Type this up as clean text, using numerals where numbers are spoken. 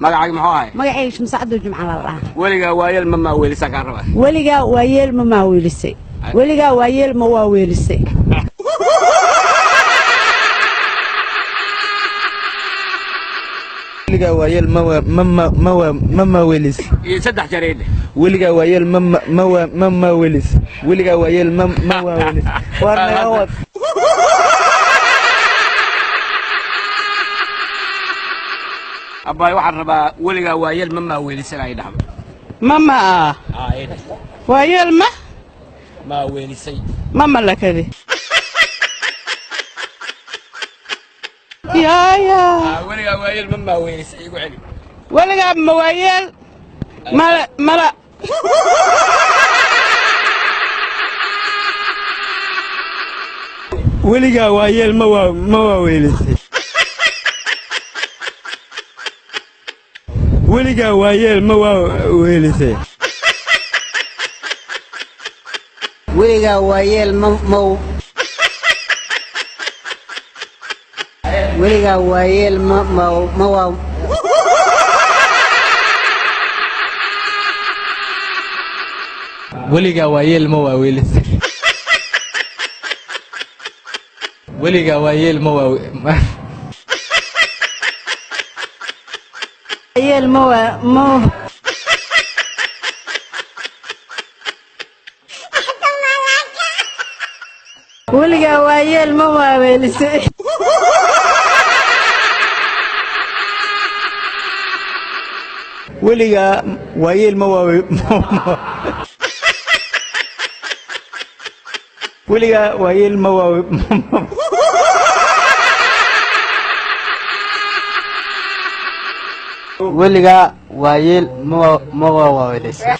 Magacaaga muxuu ahay? Magacayga Shamsacadu Jimca la dhahaa. Weligaa waayeel ma maaweelisaa kaa rabaa. Weligaa waayeel ma maaweelisay? Weligaa waayeel ma waaweelisay? Weligaa waayeel ma ma ma ma maaweelis? Iyo 3 jeer ii dheh. Weligaa waayeel ma ma ma maaweelis? Weligaa waayeel ma ma waaweelis? War naga wad. Abbaay, waxaan rabaa weligaa waayeel ma maaweelisan ay dhahdo. Mama ah. Aa, ii dheh. Waayeel ma maaweelisay? Ma malakadi yaaya. Aa, weligaa waayeel ma maaweelisay, igu celi. Weligaa ma waayeel mala mala? Weligaa waayeel ma waa ma waaweelisay? Weligaa waayeel ma waaweelisay? Weligaa waayeel ma ma weligaa waayeel ma ma ma waa? Weligaa waayeel ma waaweelisay? Weligaa waayeel ma waa waayeel ma waa ma? Weligaa waayeel ma waaweelisay? Weligaa waayeel ma waawe? Weligaa waayeel ma waawe? Weligaa waayeel ma ma waaweelisay?